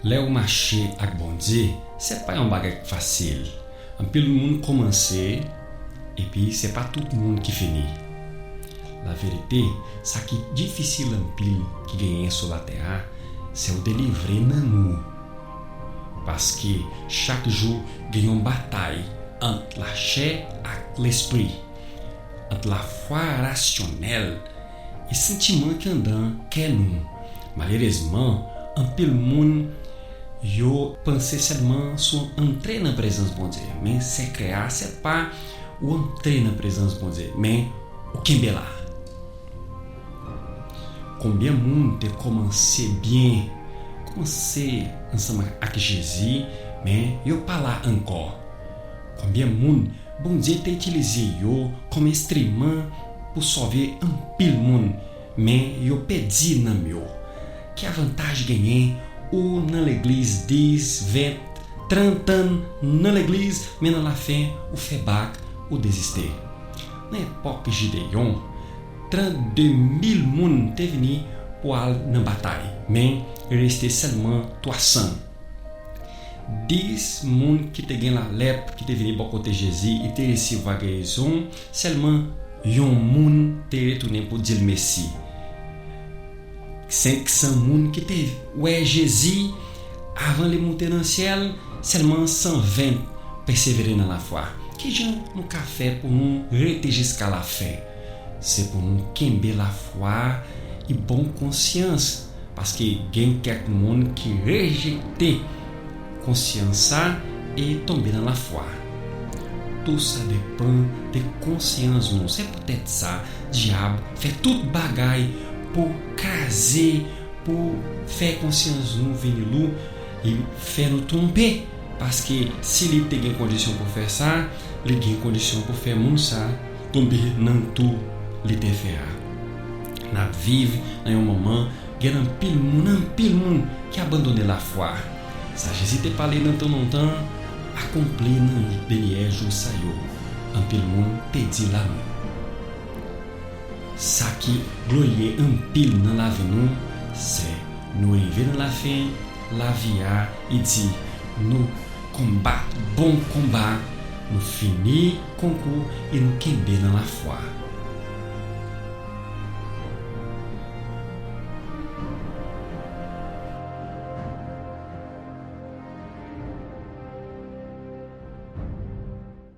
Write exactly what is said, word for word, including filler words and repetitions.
Lè w mache ak Bondye, se pa yon bagay k fasil. Anpil moun kòmanse, epi se pa tout moun ki fini. Laverite, sa ki difisil anpil ki genyen sou latè a, se w delivre nanm ou. Paske chak jou gen yon batay ant lachè ak lespri, ant lafwa rasyonèl e santiman ki anndan kè nou. Malerezman, anpil moun yo panse sèlman sou antre nan prezans Bondye, men sekrè a se pa ou antre nan prezans Bondye, men ou kenbe la. Konbyen moun te kòmanse byen, kòmanse ansanm ak Jezi, men yo pa la ankò? Konbyen moun Bondye te itilize yo kòm enstriman pou sove anpil moun, men yo pèdi nanm yo? Ki avantaj genyen ou nan legliz dis, ven, trant tan nan legliz, men nan lafen ou fè bak, ou deziste? Nan epòk Jideyon, trannde mil moun te vini pou al nan batay, men reste sèlman twa san. Dis moun ki te gen lalèp ki te vini bò kote Jezi, li te resevwa gerizon, sèlman yon moun te retounen pou di l mèsi. Senk san moun ki te wè Jezi avan li moute nan syèl, sèlman san ven pèsevere nan lafwa. Ki jan nou ka fè pou nou rete jiska lafen? Se pou nou kenbe lafwa e bon konsyans, paske gen kèk moun ki rejekte konsyans sa e tonbe nan lafwa. Tou sa depann de konsyans nou. Se poutèt sa dyab fè tout bagay pou kraze, pou fè konsyans nou vin lou e fè nou tonbe. Paske si li te gen kondisyon pou fè sa, li gen kondisyon pou fè moun sa tonbe nan tou li te fè a. N ap viv nan yon moman gen anpil moun, anpil moun ki abandone lafwa. Sa Jezi te pale nan tan lontan akonpli nan dènye jou sa yo. Anpil moun pèdi lavi. Sa ki glorye anpil nan lavi nou, se nou rive nan lafen lavi a, e di nou konba bon konba, nou fini konkou e nou kenbe nan lafwa.